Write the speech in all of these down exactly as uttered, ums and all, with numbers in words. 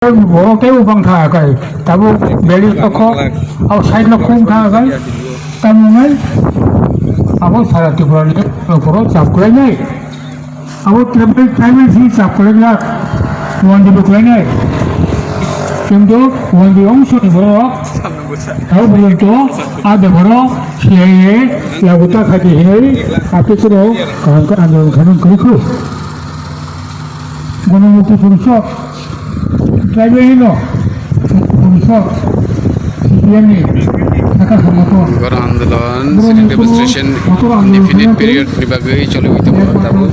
Borok tei bang tha kai. Tabuk belai kok, au side no khum tha kai. Tamunai abo sara Tripura ni borok chap kwlai nai. Abo tribal, tribal si chap kwlai jak. Wandi bo kwlai nai. Kintu wandi ongso ni borok. Abo borok to a de borok C I A lagu ta khati hinai. Ati kuro kaham ka andolon khanung kuri khu. Gonomukti Porishod, Tribal no Porishod, C P M ni Saka Sangathon. Goro andolon, sitting demonstration, indefinite period ni bagwi choli ui tongo, tabuk.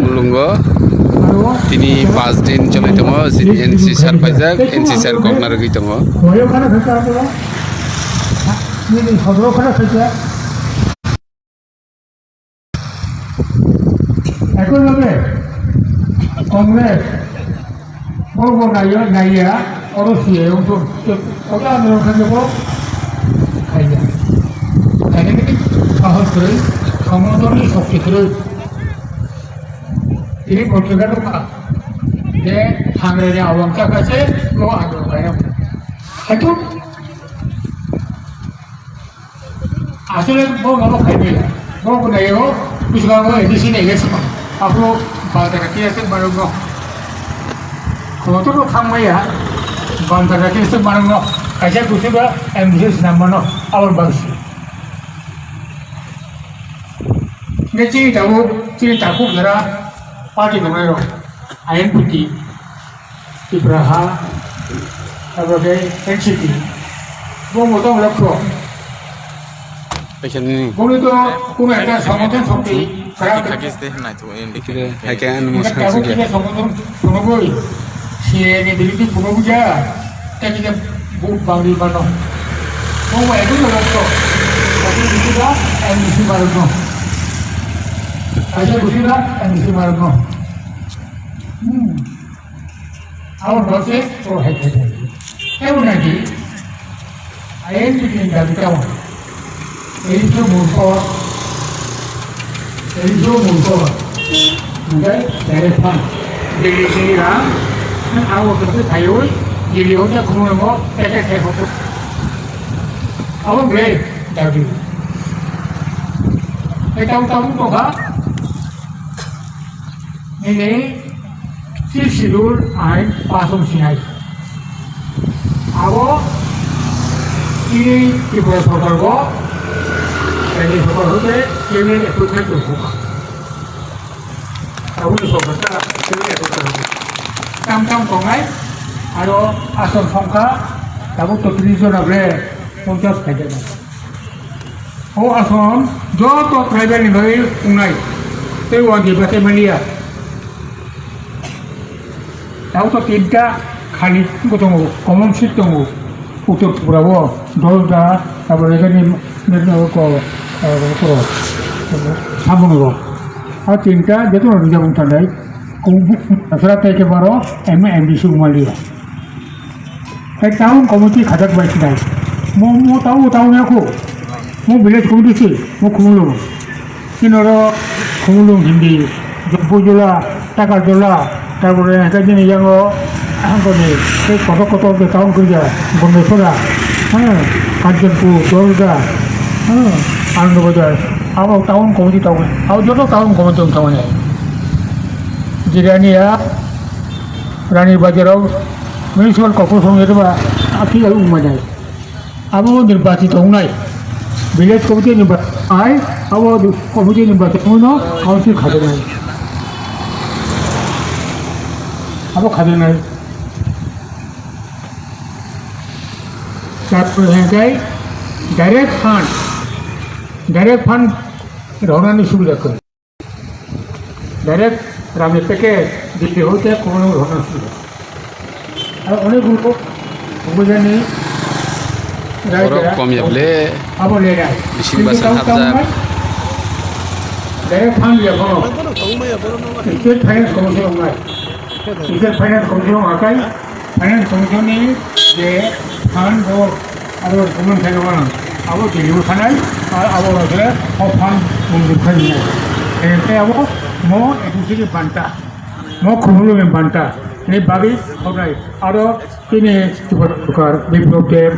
Mulungo, tini pas din choli tongo, sini N C sir paijak, N C sir kok narwgwi tongo. Nini sodro khana khaisa. Ekoi bhabe Congress bo bo naiya, naiya, oro C A wngthung. Obo andolon khaikhe bo khaiya. Khaikhe sahos kwrwi, songotonni shokti kwrwi. Tini potrika nukha je Sangre ni awang chakha se bo andolon khaina. Haitu Asole bo mano khai bai. Bo ko nayo, biswa bo A D C ni election. Apo balta ka tiya se barok no. Ko to no khang maya. Balta ka tiya se barok no. Kaisa kusi ba M D C nam mano. Abor bangsi. Ne chini tabu, chini taku gara party nang ro. I N P T. Tipra ha, abo khe N C P. Bo motom lokho. Paisa nini. Boni to kuno ekta songotong sokti. Khakis de nai to N D P. Hai khe ano mo sang sugya. Songotong sonogoi. C A ni biliti kuno buja. Tei khe bo bangri bano. Bo mo ekta lokho. Abo biliti ba N D C baro no. Aja busi ba N D C baro no. Hmm. Our process prohibited. Keun lagi, I N P T ni dabi tau. Erijo murko, erijo murko. Enggak, dari pan. Delhi sini ram, awak kerja kayu, Delhi hoja kumur mo, tete tete hoja. Awak gre, dabi. Kita utamu toka, Nini Sixth Schedule ain pasong sinai. Abo ini Tripura sorkar bo, Raji sorkar hote, cabinet approve khai tongkha. Abo ni sorkar ta cabinet approve khai. Tam tam tongnai, aro asong songkha, tabuk to tris jona bre, ponchas khai jana. O ason joto tribal ni bagwi wngnai, tei o Adibasi maliya. Tabuk to tinta khali tongo, common seat tongo. Uttor Tripura o Dolda, tabore jani, ko, ko, Samungo. A tinta joto rijak wng tanai. Kung buk asra tei ke baro M D C maliya. Hai town committee khajak bai sinai. Mo, mo town, town ya ko. Mo village committee si, mo Khumulwng. Sinoro Khumulwng hindi, Jompuijala, Takarjala, tarpore hai jini yango, hangkoni, tei kotor kotor ke town khuja, Bondesora, ha, Kanchanpur, Dolda, ha, Anandabazar. Abo town committee town, abo joto town committee town hai. Jirania, Rani Bazarrok, Municipal Corporation yatba, aki alu umai nai. Abo nirbachit wngnai. Village committee nirbachit wngnai, abo committee nirbachit wngno council khajaknai. Abo khajaknai. Char hingkai direct fund, direct fund rwnani subida kwrwi. Direct ramni package Delhi hoite Khumulwng rwna sidi. Aro onek gulo bujani. Borok kom ya ble. Abo lerai. Bising basa hapjak. Direct fund ya bono. State Finance Commission ongnai. State Finance Commission akai. Finance Commission ni je fund bo aro comment khai rokna abo Delhi o thanai, ar abo rokhe o fund monjur khai nai. Tei abo mo A D C ni banta, mo Khumulwng ni banta. ni bagwi khobnai. Aro tini Tripura sorkar, Biplab Deb,